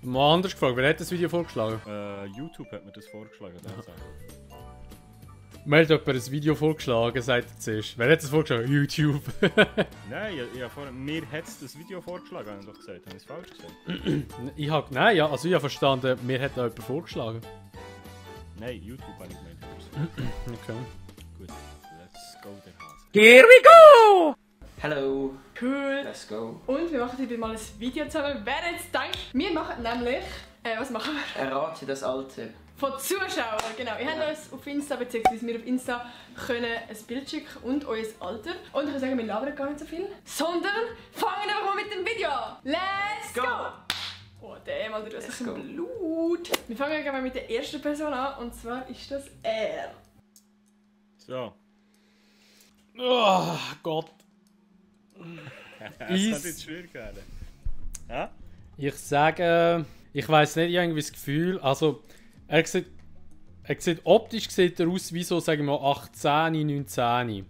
Mal anders gefragt, wer hat das Video vorgeschlagen? YouTube hat mir das vorgeschlagen. Mir hat jemand ein Video vorgeschlagen, sagt er zuerst. Wer hat das vorgeschlagen? YouTube. Nein, mir hat es das Video vorgeschlagen, habe ich doch gesagt. Habe ich es falsch gesagt? Ich habe verstanden, mir hat da jemand vorgeschlagen. Nein, YouTube habe ich gemeint. Okay. Gut, let's go, der Hase. Here we go! Hello. Cool. Let's go. Und wir machen heute mal ein Video zusammen. Wer jetzt denkt, wir machen nämlich... was machen wir? Errate das Alter. Von Zuschauern, genau. Ihr habt uns auf Insta, beziehungsweise wir auf Insta, können ein Bild schicken und euer Alter. Und ich würde sagen, wir labern gar nicht so viel, sondern fangen einfach mal mit dem Video an. Let's go! Oh, damn, Alter, du hast ein bisschen Blut. Wir fangen gleich mal mit der ersten Person an, und zwar ist das er. So. Oh Gott. Das hat jetzt schwierig werden. Ja? Ich sage, ich weiss nicht, irgendwie das Gefühl, also er sieht optisch sieht er aus wie so, sagen wir mal, 18, 19.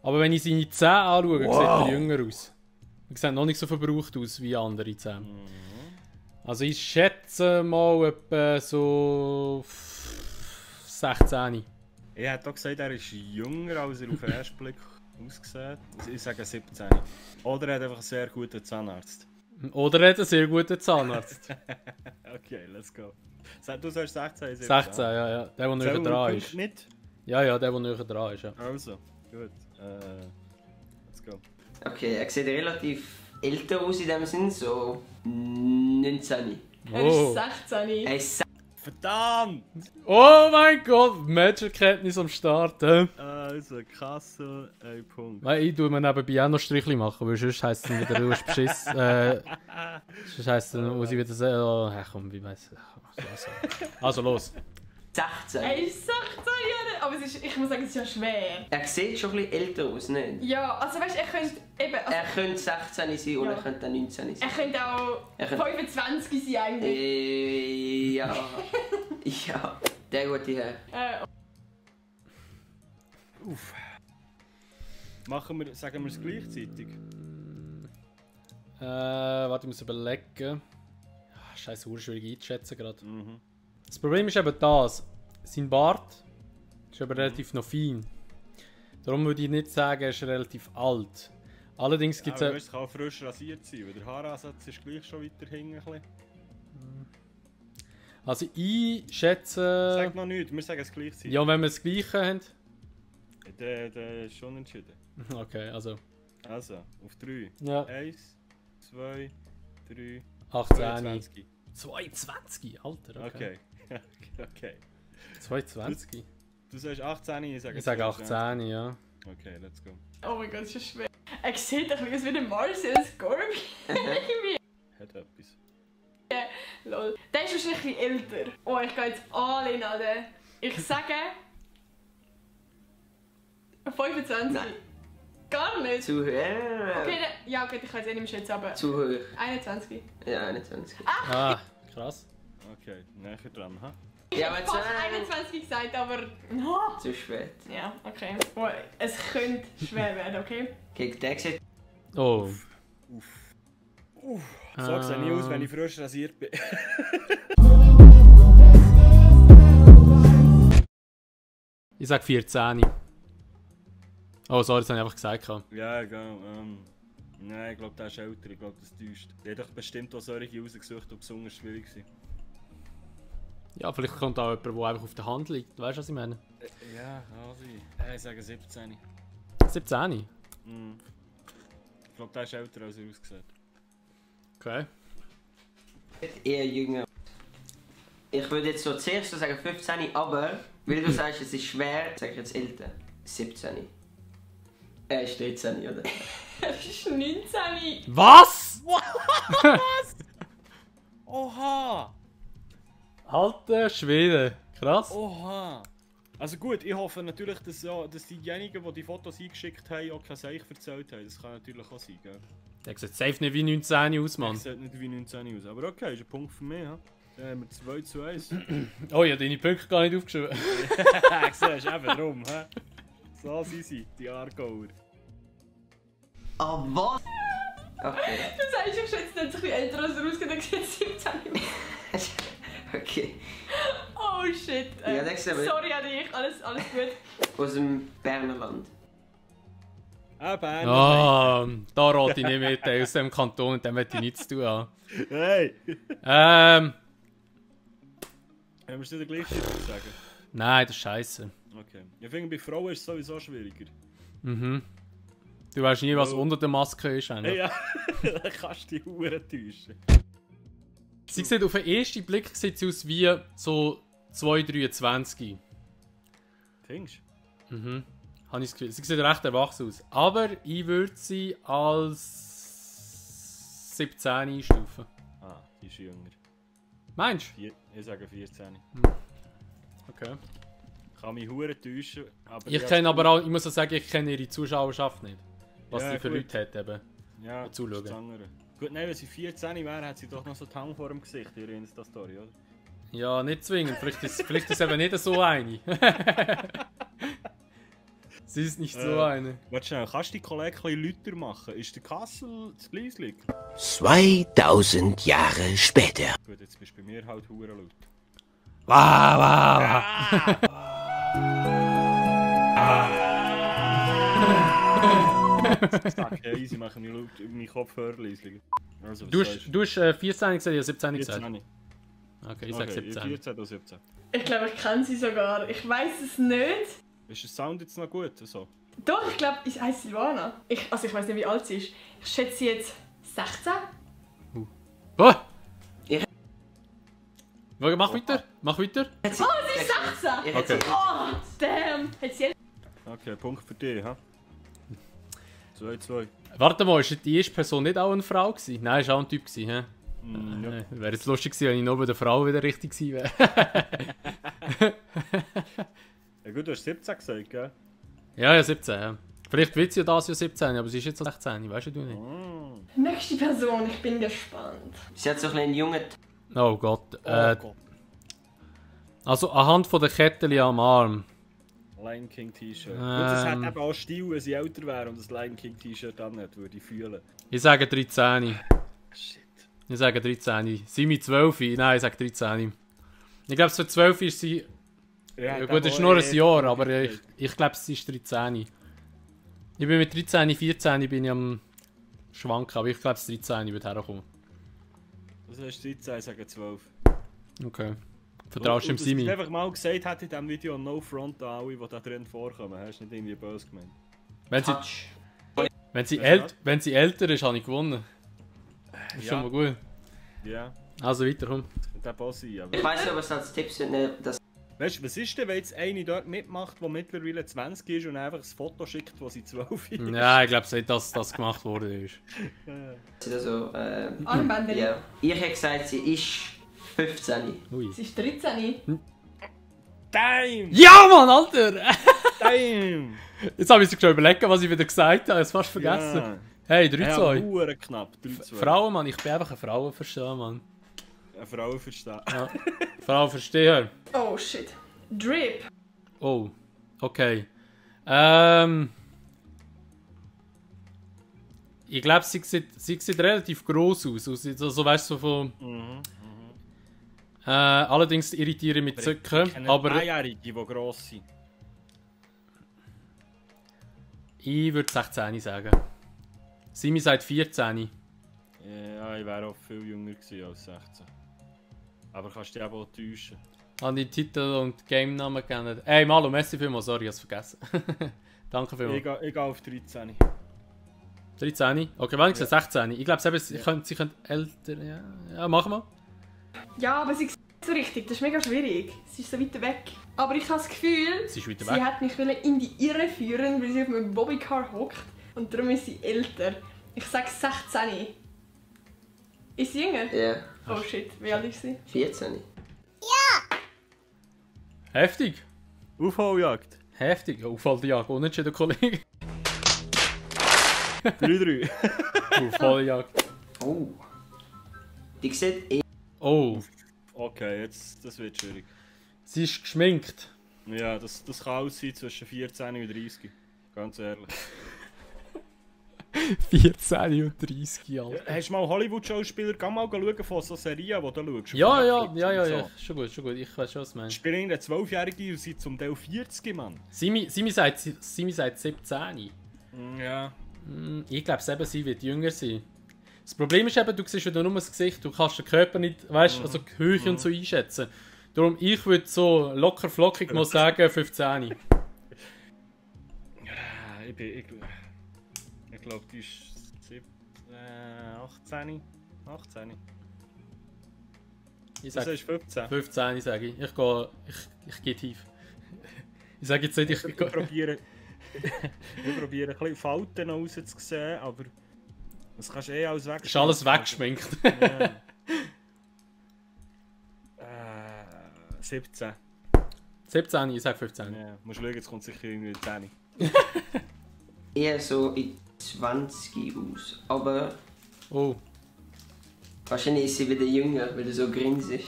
Aber wenn ich seine Zähne anschaue, sieht er jünger aus. Er sieht noch nicht so verbraucht aus wie andere Zähne. Also ich schätze mal etwa so 16. Ich hätte auch gesagt, er ist jünger, als er auf den ersten Blick aussieht. Ich sage 17. Oder er hat einfach einen sehr guten Zahnarzt. Oder er hat einen sehr guten Zahnarzt. Okay, let's go. Du sagst 16, 17. 16, ja. Der näher dran ist. Nicht? Ja, der näher dran ist, ja. Also, gut. Let's go. Okay, er sieht relativ älter aus in dem Sinn, so 19. Er ist 16. Er ist Verdammt! Oh mein Gott, Matcherkenntnis am Start. Also, Kasse, ein Punkt. Weil ich tue mir nebenbei auch noch Strichli machen, weil sonst heisst es dann wieder, du hast Beschiss. Sonst heisst es dann, muss ich wieder sagen, oh, komm, wie weiss ich. Also los. 16. Er ist 16 Jahre, aber ich muss sagen, es ist ja schwer. Er sieht schon ein bisschen älter aus, nicht? Ja, also weißt du, er könnte eben... Also, Er könnte 16 sein und Ja. er könnte dann 19 sein. er könnte auch Er könnte- 25 sein eigentlich. Ja. Ja. Der gute Herr. Sagen wir es gleichzeitig? Warte, ich muss überlegen. Scheiße, schwierig einzuschätzen gerade. Das Problem ist eben das. Sein Bart ist aber relativ noch fein. Darum würde ich nicht sagen, er ist relativ alt. Allerdings gibt Aber es... es kann auch frisch rasiert sein, weil der Haaransatz ist gleich schon weiter hinten. Ein bisschen. Also ich schätze... Sag noch nichts, wir sagen es gleichzeitig. Ja, wenn wir das Gleiche haben... Der ist schon entschieden. Okay, also... Also, auf 3. Ja. 1, 2, 3, 18. 22. 22? Alter, Okay. Okay. 22? Du sagst 18, ich sage Ich sage 18, ja. Okay, let's go. Oh mein Gott, das ist schwer. Er sieht ein bisschen aus wie der Marcel Scorpion. Irgendwie. Hat etwas. Lol. Der ist wahrscheinlich ein bisschen älter. Oh, ich gehe jetzt alle an den. Ich sage... 25. Nein. Gar nicht. Zu hoch. Okay, ja gut, ich kann jetzt eh nicht mehr schätzen, aber... Zu hoch. 21. Ja, 21. Ah, krass. Okay, näher dran, ha? Ja, aber Ich habe fast 21 gesagt, aber... No. Zu spät. Ja, okay. Oh, es könnte schwer werden, okay? Gegen den sieht Oh. So sehe ich aus, wenn ich frisch rasiert bin. Ich sag 14. Oh, sorry, das habe ich einfach gesagt. Ja, nein, ich glaube, der ist älter, ich glaube, das täuscht. Der hat doch bestimmt auch solche rausgesucht, die besonders schwierig sind. Ja, vielleicht kommt auch jemand, der einfach auf der Hand liegt. Weißt du, was ich meine? Ja, also ich sage 17. 17? Ich glaube, der ist älter, als er aussieht. Okay. eher jünger. Ich würde jetzt so zuerst so sagen 15, aber weil du sagst, es ist schwer, sage ich jetzt älter. 17. Er ist 13, oder? Er ist 19. Was? Oha! Alter Schwede. Krass. Oha! Also gut, ich hoffe natürlich, dass diejenigen, die die Fotos eingeschickt haben, auch kein Seich erzählt haben. Das kann natürlich auch sein, gell? Der sieht safe nicht wie 19 aus, Mann. Das sieht nicht wie 19 aus. Aber okay, ist ein Punkt für mich. Ja? Dann haben wir 2:1. Oh, ich habe deine Punkte gar nicht aufgeschrieben. Siehst du, eben drum. He? So sind sie, die Aargauer. Ah, was? Okay. Du sagst, ich schätze, der hat sich wie älter als er ausgeht, dann sieht 17 aus. Okay. Oh shit. Ja, nächstes Mal. Sorry an dich, alles gut. Aus dem Berner Land. Ah, Bern. Ah, da rate ich nicht mit, ey, aus dem Kanton, mit dem möchte ich nichts zu tun haben. Hey! Ähm, Haben wir es nicht gleich sagen? nein, das ist scheiße. Okay. Ich finde, bei Frauen ist es sowieso schwieriger. Mhm. Du weißt nie, was Oh. unter der Maske ist. Hey, ja, da kannst du die Uhren täuschen. Sie sieht auf den ersten Blick sieht sie aus wie so 2,23. Findest du? Mhm. Habe ich das Gefühl. Sie sieht recht erwachsen aus. Aber ich würde sie als 17 einstufen. du? Ah, die ist jünger. Meinst Ich sage 14. du? Okay. Ich kann mich Huren täuschen, aber... Ich kenne aber auch, ich muss auch sagen, ich kenne ihre Zuschauerschaft nicht. Was Ja, die für gut. Leute hat eben. Ja, die zuschauen. das ist das andere. Gut, nein, wenn sie 14 wäre, hat sie doch noch so die Hang vor dem Gesicht, ihre Insta-Story, oder? Ja, nicht zwingend. Vielleicht ist eben nicht so eine. Sie ist nicht so eine. Warte schnell, kannst du die Kollegen ein bisschen lauter machen? Ist der Kassel das Gleislig? 2000 Jahre später. Gut, jetzt bist du bei mir halt Huren laut. Wow, wow, Okay, easy, mache mich laut, mein Kopfhörer leisliger. Also, Du hast 14 gesagt, ja 17 gesagt. 14. Okay, ich sag Okay, 17. 14 oder 17. Ich glaube, ich kenne sie sogar. Ich weiß es nicht. Ist der Sound jetzt noch gut? So? Doch, ich glaube, ich heiße Silvana. Ich weiß nicht, wie alt sie ist. Ich schätze sie jetzt 16. Oh! Ich- Mach weiter, mach weiter. Oh, sie ist 16! Okay. Oh, damn! Hat sie Okay, Punkt für dich, ha? 2-2. Warte mal, ist die erste Person nicht auch eine Frau gewesen? Nein, ist auch ein Typ gewesen, hä? Ja. Wäre jetzt lustig gewesen, wenn ich nur bei der Frau wieder richtig gewesen wäre. Ja gut, du hast 17 gesagt, gell? Ja, 17, ja. Vielleicht wird sie ja das Jahr 17, aber sie ist jetzt 16, weißt du nicht. Nächste Person, ich bin gespannt. Sie hat so ein einen jungen... Oh Gott. Oh Gott. Also anhand von der Kettchen am Arm. Lion King T-Shirt. Gut, das hat eben auch Stil, wenn sie älter wäre und das Lion King T-Shirt anhat, würde ich fühlen. Ich sage 13. Shit. Ich sage 13. Sie mit 12? Nein, ich sage 13. Ich glaube, so 12 ist sie... Ja, gut, das ist nur ein Jahr, aber ich glaube, sie ist 13. Ich bin mit 13, 14 bin ich am Schwanken, aber ich glaube, es 13 wird herkommen. Was hast du 13? Ich sage 12. Okay. Vertraust du dem Und Simi? dass ich einfach mal gesagt hat in diesem Video, no front an alle, die da drin vorkommen. Hast du nicht irgendwie böse gemeint? Touch. Wenn sie älter ist, habe ich gewonnen. Das ist Ja. schon mal gut. Ja, Also weiter, komm. das kann auch sein, aber... Ich weiß nicht, was als Tipps sind. Das Weißt du, was ist denn, wenn jetzt eine dort mitmacht, die mittlerweile 20 ist und einfach ein Foto schickt, wo sie 12 ist? Ja, ich glaube nicht, dass das gemacht worden ist. sind also... Armbänder. Ja. Ich hätte gesagt, sie ist 15. Ui. Sie ist 13. Damn! Ja, Mann, Alter! Damn! Jetzt habe ich sich schon überlegt, was ich wieder gesagt habe. Ich habe es fast vergessen. Ja. Hey, Ja, 3-2. Huren knapp. 3-2. Frauen, Mann, ich bin einfach ein Frauenversteher, Mann. Eine Frau verstehen. Ja. Frauenversteher. Oh shit. Drip. Oh, okay. Ich glaube, sie sieht relativ gross aus. Also, weißt du, so von. Allerdings irritiere ich mit Zöcken. Aber Einjährige, die gross sind. ich würde 16 sagen. Simi sagt 14. Ja, ich wäre auch viel jünger gewesen als 16. Aber kannst du dich auch täuschen. An die Titel und Game-Namen kennen. Ey, Malo, merci vielmals, sorry, ich hab's vergessen. Danke Ich vielmals. gehe auf 13. 13? Okay, wann ich gesagt 16? Ich glaube, sie können älter. Ja, machen wir. Ja, aber sie sieht nicht so richtig. Das ist mega schwierig. Sie ist so weit weg. Aber ich habe das Gefühl, Sie ist weiter sie weg. hat mich in die Irre führen, weil sie auf einem Bobbycar hockt. Und darum ist sie älter. Ich sage 16. Ist sie jünger? Ja. Oh shit, wie alt ist sie? 14. Heftig. Aufholjagd. Heftig. Aufholjagd. Unentschieden, Kollege. 3-3. Aufholjagd. Oh. Die sieht Oh, Okay, jetzt, das wird schwierig. sie ist geschminkt. Ja, das kann alles sein zwischen 14 und 30. Ganz ehrlich. 14 und 30, Alter. Hast du mal Hollywood-Schauspieler, geh mal schauen von so Serien, die du schaust? Ja, Netflix ja, und ja, so. schon gut, schon gut. Ich weiß schon, was du meinst. Spielen eine 12-Jährige und sind zum Teil 40, Mann. Simi sagt 17. Ja. Ich glaube, sie wird jünger sein. Das Problem ist eben, du siehst wieder nur das Gesicht, du kannst den Körper nicht, weißt, also die Höhe und so einschätzen. Darum, ich würde so locker flockig mal sagen 15. Ja, ich glaube, die ist 18. 18. Ich Das sage ist 15. 15, sage ich. Ich gehe tief. Ich sage jetzt nicht, Ich probiere ein bisschen Falten rauszusehen, aber das kannst du alles wegschminken. ist alles weggeschminkt. Ja. 17. 17, ich sage 15. Ja, musst schauen, jetzt kommt sicher irgendwie 10. Eher so in 20 aus. Aber Oh, wahrscheinlich ist sie wieder jünger, weil du so grinsig.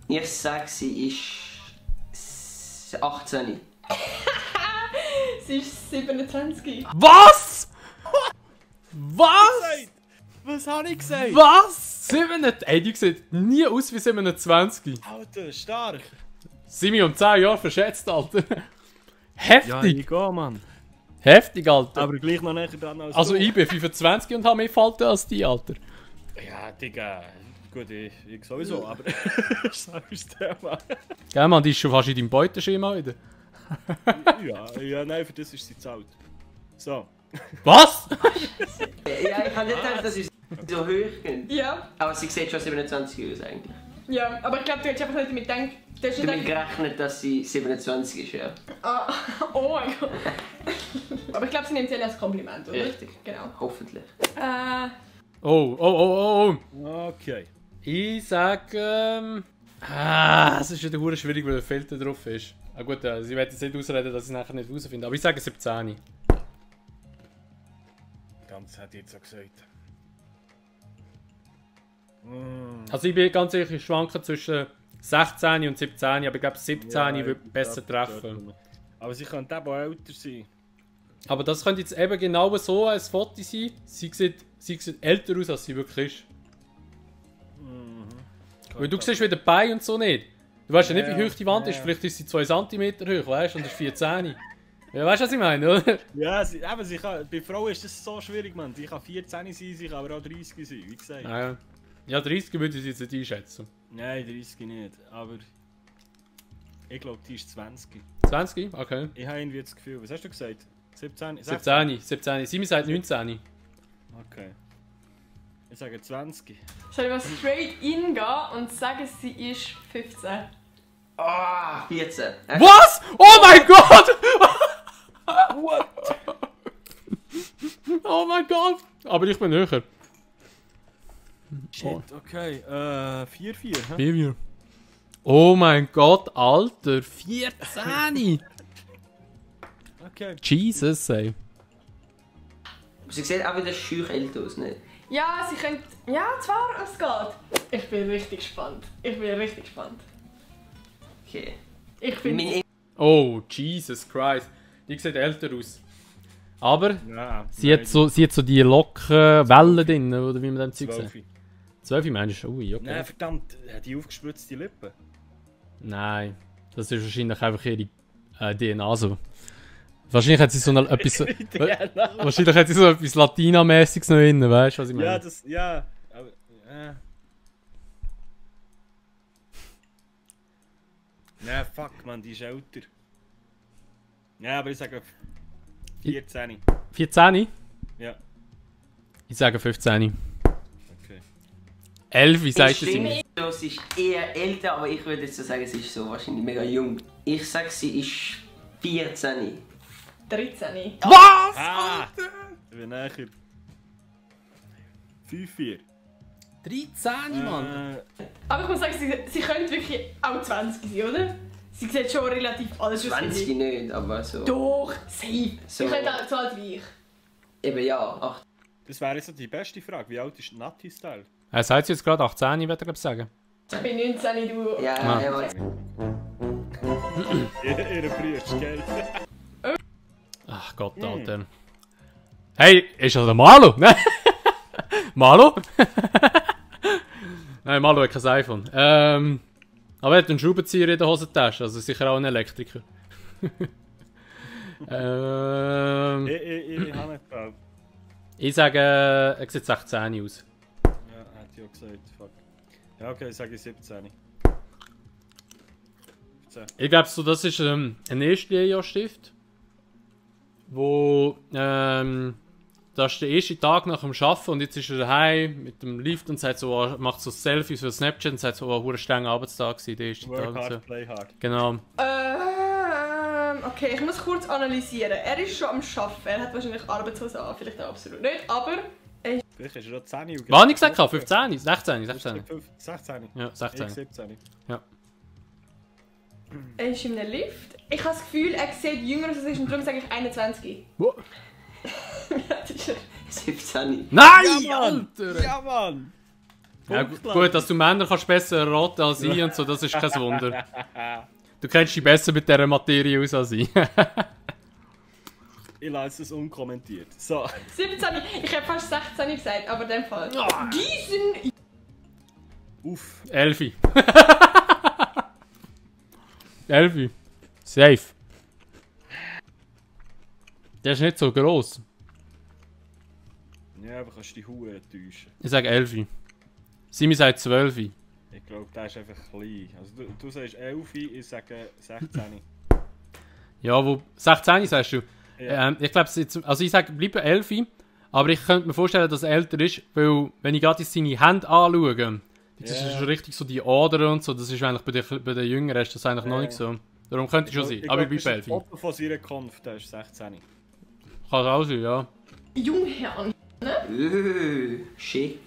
Ich sag, sie ist 18. Sie ist 27. was? Was? Was habe ich gesagt? Was? 7? Ey, die sieht nie aus wie 27. Alter, stark. Simi um 10 Jahre verschätzt, Alter. Heftig, ich gehe, Mann. heftig, Alter. Aber gleich noch näher dran als Also du. ich bin 25 und habe mehr Falten als die, Alter. Ja, Digga. Gut, ich sowieso, aber... das ist das Thema. Gell, Mann, die ist schon fast in deinem Beuteschema wieder. Ja, nein, für das ist sie zu alt. So. Was? Ja, ich habe nicht gedacht, dass sie so hoch gehen. Ja, Aber sie sieht schon 27 aus eigentlich. ja. Aber ich glaube, du hättest einfach nicht damit gedacht. Du hast nicht Damit gedacht. gerechnet, dass sie 27 ist, ja. Ah, oh mein Gott. Aber ich glaube, sie nimmt es als Kompliment, oder? Richtig. Genau. Hoffentlich. Oh. Okay. Ich sage, es ist wieder hure schwierig, weil der Filter drauf ist. Ah gut, sie wird jetzt nicht ausreden, dass ich es nachher nicht herausfinde. Aber ich sage 17. Ganz hat jetzt so gesagt. Also ich bin ganz ehrlich, ich schwanke zwischen 16 und 17, aber ich glaube 17 Ja, würde besser ich treffen. Aber sie könnte eben auch älter sein. Aber das könnte jetzt eben genau so ein Foto sein. Sie sieht älter aus, als sie wirklich ist. Weil du siehst wieder die Beine und so nicht. Du weißt ja nicht, wie hoch die Wand ist. Vielleicht ist sie 2 cm hoch, weißt du, und ist 14. Ja, weißt du, was ich meine, oder? Ja, sie kann, bei Frauen ist das so schwierig, man. Die kann 14 sein, sie kann aber auch 30 sein, wie gesagt. Ja, 30 würde ich sie jetzt nicht einschätzen. Nein, 30 nicht, aber ich glaube, die ist 20. 20? Okay. Ich habe irgendwie das Gefühl, was hast du gesagt? 17? 17. Simi sagt 19. Okay. Ich sage 20. Soll ich mal straight in gehen und sagen, sie ist 15? Ah, 14. Was? Oh mein Gott! What? Oh mein Gott! Aber ich bin höher. Shit, okay. 4-4, hä? Wie? Oh mein Gott, Alter! 14! Okay. Jesus, ey. Sie sieht auch wieder schüch älter aus, nicht? Ja, sie könnte. Ja, zwar, es geht. Ich bin richtig gespannt. Okay. Ich bin. Mein Oh, Jesus Christ. Die sieht älter aus. Aber Ja, sie hat so die Lockenwellen drin, oder wie man dem Zeug sagt. 12. 12 meinst du? Ui, okay. Nein, verdammt, hat die aufgespritzte Lippen? Nein, das ist wahrscheinlich einfach ihre DNA so. Wahrscheinlich hat sie so etwas. Wahrscheinlich hat sie so etwas Latinamäßiges noch drin, weißt du, was ich meine? Ja, das. Ja. Aber. Nein, fuck, man, die ist älter. Ja, aber ich sage 14. 14? Ja, Ich sage 15. okay. 11, wie sagt Ich sie mir? stimme, sie ist eher älter, aber ich würde jetzt so sagen, sie ist so wahrscheinlich mega jung. Ich sag, sie ist 14. 13. Was? Ah! Ich bin näher. 5-4. 13, Mann! Aber ich muss sagen, sie könnte wirklich auch 20 sein, oder? Sie sieht schon relativ alles aus. 20 nicht, aber so. Doch, safe. So. Sie könnte auch so alt wie ich. Eben ja, 8. Das wäre jetzt so die beste Frage. Wie alt ist Nati Style? Er sagt jetzt gerade 18, ich würde glaube sagen. Ich bin 19, du. Ja, Ah. ja. Ihre Brüder, gell? Ach Gott, Alter. Hey, ist das der Marlo? Nein. Marlo? Nein, Marlo hat kein iPhone. Aber er hat einen Schraubenzieher in der Hosentasche, also sicher auch ein Elektriker. Ich habe nicht geglaubt. Ich sage, er sieht 16 aus. Ja, hat ich auch gesagt. Fuck. Ja, okay, ich sage 17. 15. Ich glaube, so, das ist ein Erstlehrjahrstift, wo das ist der erste Tag nach dem Arbeiten und jetzt ist er daheim mit dem Lift und sagt so, macht so Selfies für Snapchat und sagt so, oh, ein strenger Arbeitstag war der erste Work Tag. hard, So. play hard. Genau. Okay, ich muss kurz analysieren. Er ist schon am Arbeiten. Er hat wahrscheinlich Arbeitshose an, vielleicht auch absolut nicht. Aber Vielleicht ist er schon 10 Uhr. Was habe ich gesagt? 15? 16? 16. Ja, 16. Ich 17. er ist in einem Lift. Ich habe das Gefühl, er sieht jünger aus als er ist und darum sage ich 21. Wo? Ja, das ist er. 17. Nein, Ja, Mann! Alter! Ja, Mann! Ja, gut, dass du Männer kannst besser erraten als ich und so, das ist kein Wunder. Du kennst dich besser mit dieser Materie aus als ich. Ich lasse es unkommentiert. So. 17. Ich habe fast 16 gesagt, aber in dem Fall. Diesen. Uff. 11. 11. Safe. Der ist nicht so gross. Ja, aber kannst du die Hure täuschen. Ich sage 11. Simi sagt 12. Ich glaube, der ist einfach klein. Also du sagst 11, ich sage 16. Ja, wo 16 sagst du? Ja. Ich glaube, also ich sage, bleib 11. Aber ich könnte mir vorstellen, dass er älter ist, weil, wenn ich gerade seine Hände anschaue, das ist schon richtig so die Adern und so, das ist eigentlich bei den Jüngeren ist das eigentlich noch nicht so. Darum könnte ich schon sein, aber ich bleibe 11. Das Foto von seiner Konf, der ist 16. Kann auch sein, ja. Jungherrn. Schick.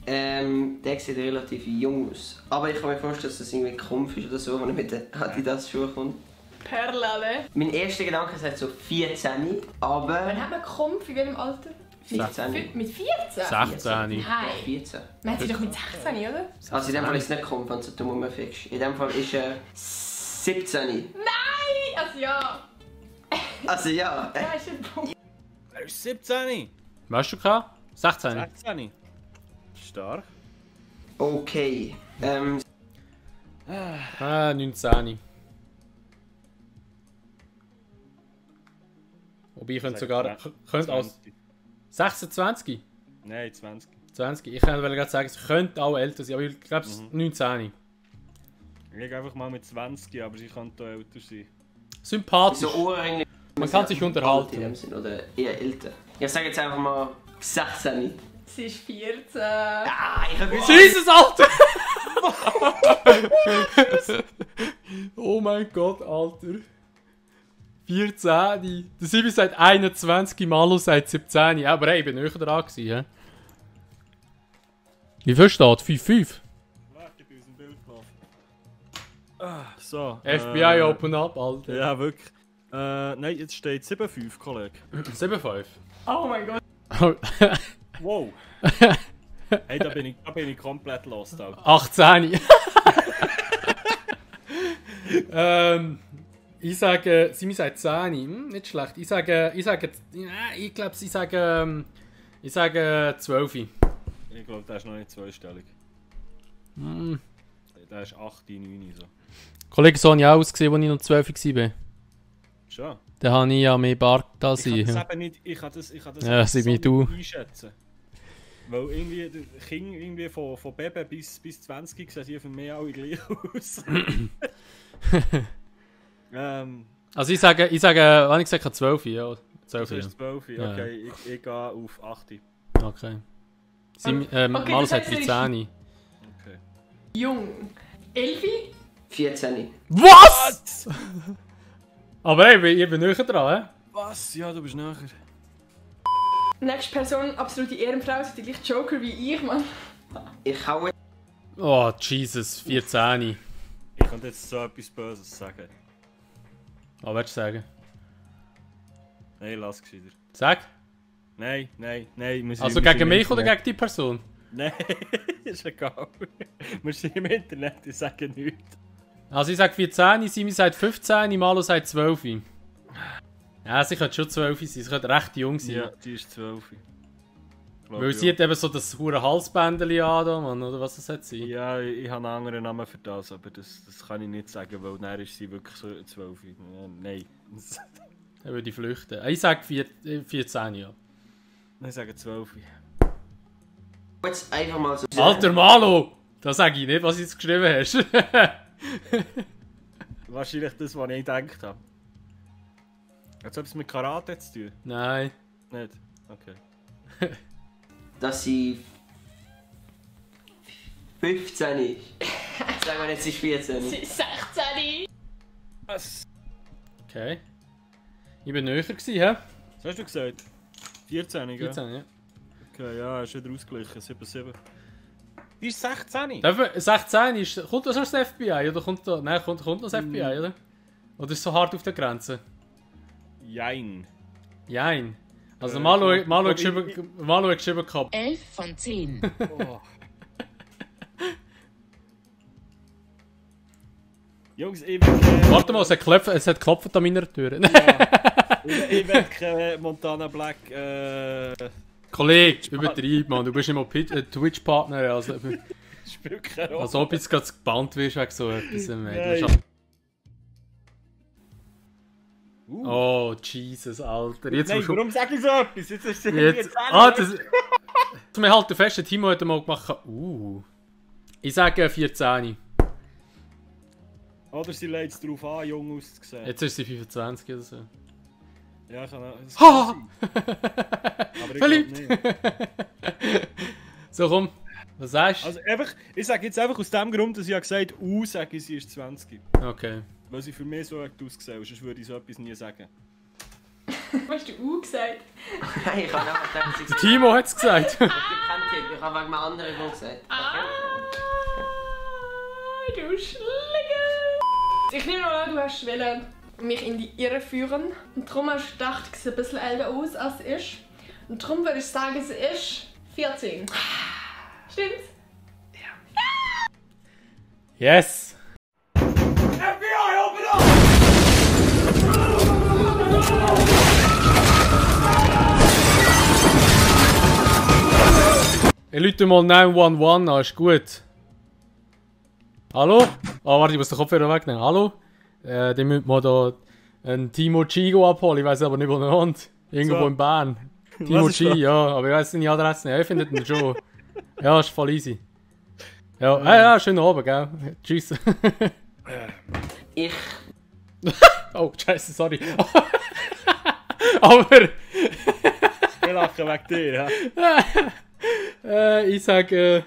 Der sieht relativ jung aus. Aber ich kann mir vorstellen, dass das irgendwie Kampf ist oder so, wenn er mit den Adidas-Schuhen kommt. Perlale. Mein erster Gedanke sagt so 14, Wann aber... hat man Kampf? In welchem Alter? 14. Mit 14? 16. Nein. 14. Man hat sie doch mit 16, oder? Also in dem Fall ist es nicht Kampf, wenn du so dumm rumfickst. In dem Fall ist er 17. Nein! Also ja. Also ja. Ja, ist ein Punkt. Er ist 17. Weißt du, K? 16. 16. Stark. Okay. 19. Wobei ich könnte sogar... Könnte als 26? Nein, 20. 20. Ich könnte gerade sagen, es könnte auch älter sein, aber ich glaube, es ist 19. Ich gehe einfach mal mit 20, aber sie könnte auch älter sein. Sympathisch. So Ohrringe. Man kann sich unterhalten. In dem Sinn, oder eher älter. Ich sage jetzt einfach mal 16. Sie ist 14. Ah, ich habe Jesus, Alter! Oh mein Gott, Alter. 14. Der Sibi sagt 21, Malo sagt 17. Aber hey, ich bin näher dran gewesen, he? Wie viel steht? 5-5? Warte, ich bin aus dem Bild gelaufen. So. FBI open up, Alter. Ja, wirklich. Nein, jetzt steht 7-5, Kollege. 7-5. Oh mein Gott. Wow. Hey, da bin ich komplett lost, Alter. 18. Ich sage, Simi sagt 10. Nicht schlecht. Ich glaube, ich sage 12. Ich glaube, der ist noch nicht zweistellig. Der ist 8, 9 so. Kollege, so habe ich auch ausgesehen, als ich noch 12 war. Schon? Da habe ich ja mehr Bart als Ich ich. kann das eben nicht, ich kann das Ja, so Simi, du. nicht einschätzen. Weil irgendwie, die Kinder irgendwie von Baby bis 20 sehen sie für mich alle gleich aus. Also ich sage, wann ich gesagt habe, 12, ja. 12, Das ja. ist 12, Ja. okay, ich gehe auf 8. Okay. Simi, Okay, Malo das sagt heißt, er ist- 13. Okay. Jung. 11? 14. Was?! Aber hey, ich bin näher dran, Was? Ja, du bist nachher. Nächste Person, absolute Ehrenfrau, ist die gleiche Joker wie ich, Mann. Ich hau hä? Oh, Jesus, 14. Ich könnte jetzt so etwas Böses sagen. Was willst du sagen? Nein, lass gescheiter. Sag. Nein. Wir sind- Also wir sind gegen im mich oder Internet. gegen die Person? Nein, ist egal. Wir sind im Internet, ich sage nichts. Also ich sage 14, Simi sagt 15, Malo sagt 12. Ja, sie könnte schon 12 sein, sie könnte recht jung sein. Ja, die ist 12. Weil sie hat eben so das hure Halsbändchen an, da, Mann, oder was das hat sie? Ja, ich habe einen anderen Namen für das, aber das kann ich nicht sagen, weil dann ist sie wirklich so 12. Nein. Dann würde ich flüchten. Ich sage 14, ja. Nein, ich sage 12. Jetzt einfach mal so. Alter Malo! Da sage ich nicht, was du jetzt geschrieben hast. Wahrscheinlich das, was ich gedacht habe. Hat es etwas mit Karate zu tun? Nein. Nicht? Okay. Dass sie 15 ist. Sagen wir jetzt, sie ist 14. Sie ist 16. Was? Okay. Ich bin näher gewesen, hä? Was hast du gesagt? 14, gell? 14, ja. Okay, ja, ist wieder ausgeglichen. 7-7. Die ist 16. 16 ist... Kommt das aus dem FBI, oder kommt da... Nein, kommt noch das FBI, oder? Oder ist es so hart auf der Grenze? Jein. Jein. Also ich Malo glaub, hat geschrieben gehabt. 11 von 10. Oh. Jungs, ich will... Warte mal, es hat geklopft an meiner Tür. ich will kein Montana Black... Kollege, übertreib, Mann. Du bist immer Twitch-Partner. Also, Spielt keine Rolle. als ob du jetzt gerade gebannt wirst wegen so etwas. Nein. Oh, Jesus, Alter. Jetzt Nein, musst du... warum sag ich so etwas? Jetzt ist es Jetzt... das... Wir halten fest, der Timo hat mal gemacht... Ich sage 14. Oder sie legt es darauf an, jung auszusehen. Jetzt ist sie 25 oder so. Ja, kann auch. Ha! Aber ich Verliebt! glaub nicht. So, komm. Was sagst du? Also einfach, ich sage jetzt einfach aus dem Grund, dass ich gesagt habe, sage ich, sie ist 20. Okay. Weil sie für mich so ausgesehen, sonst würde ich so etwas nie sagen. Hast du gesagt? Nein, ich habe einfach gedacht, sie Der Timo hat es gesagt. Ich keinen Tipp, ich habe wegen einem anderen Grund gesagt. Du Schlinge! Ich nehme mal an, du hast wollen mich in die Irre führen. Und darum hast du gedacht, sie sieht ein bisschen älter aus, als sie ist. Und darum würde ich sagen, sie ist 14. Stimmt's? Yes! Ich rufe mal 911 an, ist gut. Hallo? Ah, warte, ich muss den Kopfhörer wegnehmen. Hallo? Dann müssen wir da einen Timo Chigo abholen, ich weiß aber nicht, wo er wohnt. Irgendwo So. in Bern. Timo Was ist G, das? ja, aber ich weiß seine Adresse nicht. Er findet ihn schon. Ja, ist voll easy. Ja, ja, schönen Abend, gell? Tschüss. Ich. Oh, scheiße, sorry. Aber Ich lache wegen dir, ja. ich sage.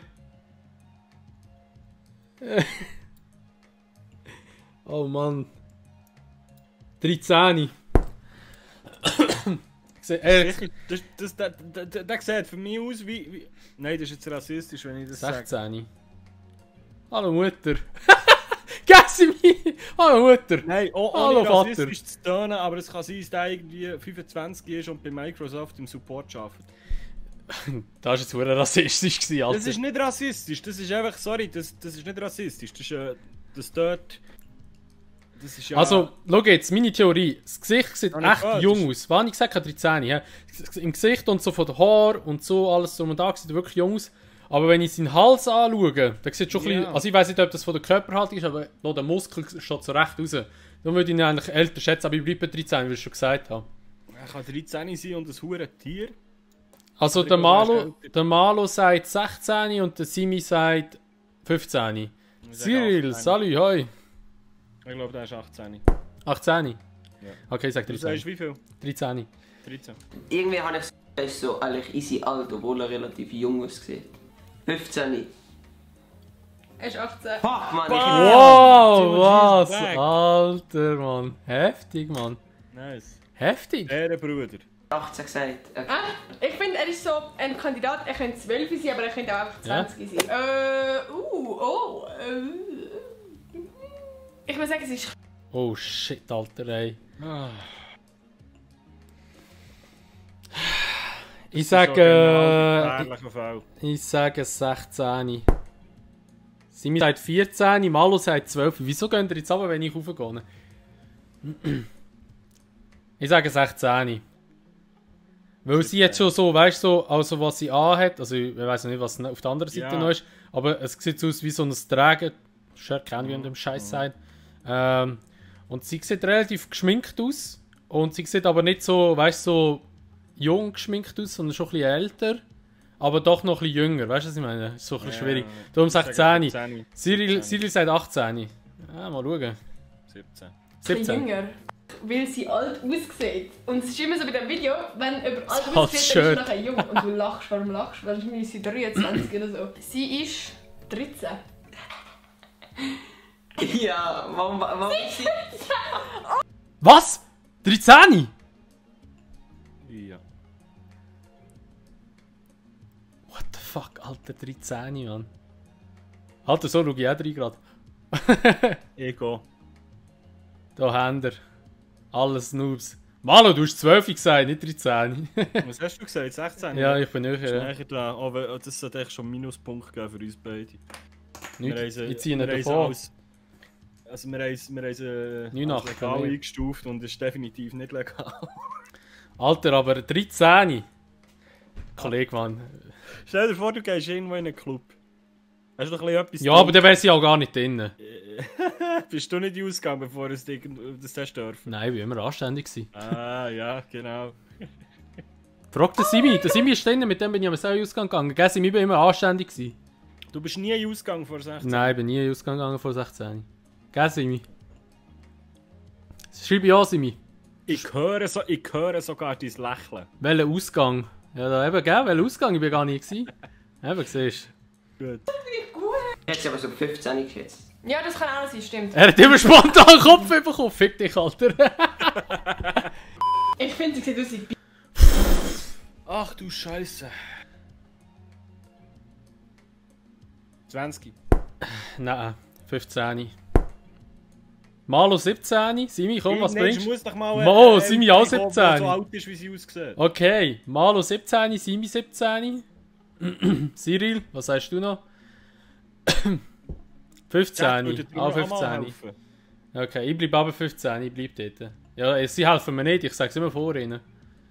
Oh Mann. 13. Das sieht für mich aus wie... Nein, das ist jetzt rassistisch, wenn ich das sage. 16. Hallo Mutter. Gessi mich! Hallo Mutter! Nein, Hallo, ohne Vater. rassistisch zu tönen, aber es kann sein, dass der irgendwie 25 ist und bei Microsoft im Support arbeitet. Das war jetzt verdammt rassistisch, gewesen, Alter. Das ist nicht rassistisch, das ist einfach... Sorry, das ist nicht rassistisch. Das ist... Das dort... Das ist ja... Also, schau jetzt, meine Theorie. Das Gesicht sieht Habe ich echt gehört, jung aus. Wann ich gesagt habe, 13. Ja. Im Gesicht und so von den Haaren und so, alles drum und da sieht er wirklich jung aus. Aber wenn ich seinen Hals anschaue, dann sieht schon ein bisschen... Ja. Also ich weiß nicht, ob das von der Körperhaltung ist, aber noch der Muskel schaut so recht raus. Dann würde ich ihn eigentlich älter schätzen, aber ich bleibe bei 13, wie ich schon gesagt habe. Er kann 13 sein und ein hure Tier. Also Aber der ich glaube, er ist Malo, der Malo sagt 16 und der Simi sagt 15. Ich sage Cyril, 18. salut, hoi. Ich glaube, der ist 18. 18? Okay, ich sag Du sagst 13. wie viel? 13. 13. Irgendwie habe ich so, er ist so eigentlich easy alt, obwohl er relativ jung aussieht. 15. Er ist 18. Fuck, Mann, Wow, Timo was? G is back. Alter, Mann. Heftig, Mann. Nice. Heftig. Ehrenbruder. 18 gesagt. Okay. Ich finde, er ist so ein Kandidat, er könnte 12 sein, aber er könnte auch einfach 20 sein. Ich würde sagen, es ist... Oh shit, Alter, ey. Ich sage... Ich sage 16. Simi sagt 14, Malo sagt 12. Wieso gehen ihr jetzt runter, wenn ich raufgehe? Ich sage 16. Weil sie jetzt schon so, weißt du, so, also was sie anhat, also ich weiß nicht, was auf der anderen Seite noch ist, aber es sieht so aus wie so ein Träger-Shirt, keine Ahnung, wie dem Scheiß sein. Und sie sieht relativ geschminkt aus und sie sieht aber nicht so, weißt du, so jung geschminkt aus, sondern schon ein bisschen älter, aber doch noch ein bisschen jünger, weißt du, was ich meine? Ist so ein bisschen schwierig. Darum 16. Cyril sagt 18. Ja, mal schauen. 17. Ein bisschen jünger, weil sie alt aussieht. Und es ist immer so bei dem Video, wenn jemand alt aussieht, dann ist sie nachher jung. Und du lachst, warum lachst du? Wahrscheinlich ist sie 23 oder so. Sie ist 13. Ja, warum ist sie... Was? 13? Ja. What the fuck, Alter, 13, Mann. Alter, so schau ich auch rein gerade. Ego. Da haben wir. Alles Noobs. Malo, du hast 12 gesagt, nicht 13. Was hast du gesagt? 16? Ja, ich bin näher. Näher dran. Aber das sollte echt schon einen Minuspunkt geben für uns beide. Nicht, ich ziehe nicht davon. Also wir haben es legal eingestuft und es ist definitiv nicht legal. Alter, aber 13. Kollege, Mann. Stell dir vor, du gehst irgendwo in einen Club. Hast du noch etwas Ja, aber dann wäre sie auch gar nicht drin. Bist du nicht ausgegangen, bevor du das hast dürfen? Nein, ich war immer anständig. Ah, ja, genau. Frag den Simi. Der Simi ist drin, mit dem bin ich am selben Ausgang gegangen. Gell, Simi war immer anständig. Du bist nie ausgegangen vor 16? Nein, ich bin nie in den Ausgang gegangen vor 16. Gell, Simi? Schreib ja, Simi. Ich höre sogar dein Lächeln. Welcher Ausgang? Ja, da eben, gell? Welcher Ausgang? Ich war gar nicht gewesen. Eben, siehst du. Gut. Jetzt aber so 15 geschätzt. Ja, das kann auch sein, stimmt. Er hat immer spontan den Kopf bekommen. Fick dich, Alter. Ich finde, sie sieht aus wie... Ach du Scheiße. 20. Nein, 15. Malo 17. Simi, komm, was bringst du? Muss doch mal Mo, Simi auch 17. So alt ist, wie sie aussieht. Okay, Malo 17, Simi 17. Cyril, was sagst du noch? 15. Ah, 15. Okay, ich bleibe aber 15, ich bleibe dort. Ja, sie helfen mir nicht, ich sage es immer vor ihnen.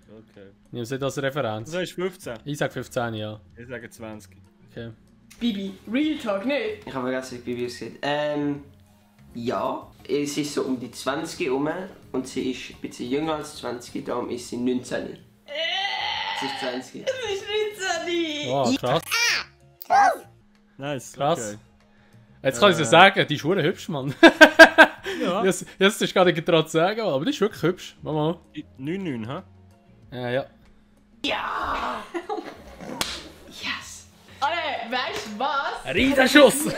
Okay. Ich nehme sie als Referenz. Du sagst 15? Ich sage 15, ja. Ich sage 20. Okay. Bibi, Real Talk, nicht? Ich habe vergessen, wie Bibi aussieht. Ja, sie ist so um die 20 herum und sie ist ein bisschen jünger als 20, darum ist sie 19. Sie ist 20. Das ist nicht so. Oh, krass. Nice. Krass. Okay. Jetzt kann ich dir sagen, die ist verdammt hübsch, Mann. Ja. Jetzt ist es gar nicht getraut zu sagen, aber die ist wirklich hübsch. Mama. 9-9, hä? Ja. Ja! Yes! Alter, weißt du was? Riesenschuss!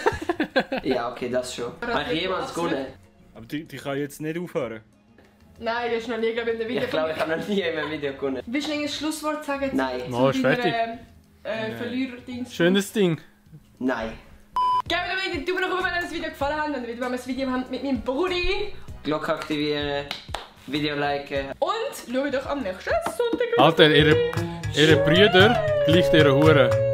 Ja, okay, das schon. Habe ich jemals gewonnen? Aber die kann jetzt nicht aufhören. Nein, das ist noch nie, glaube ich, in der Video. Ich glaube, ich habe noch nie in einem Video gewonnen. Willst du ein Schlusswort sagen? Nein. Oh, ist fertig. Verlierer-Dings? Schönes Ding. Nein. Gebt mir den Daumen nach oben, wenn euch das Video gefallen hat. Und wenn wir das Video haben mit meinem Brudi. Glocke aktivieren, Video liken. Und schaut doch am nächsten Sonntag. Alter, ihre Brüder gleicht ihre Hure.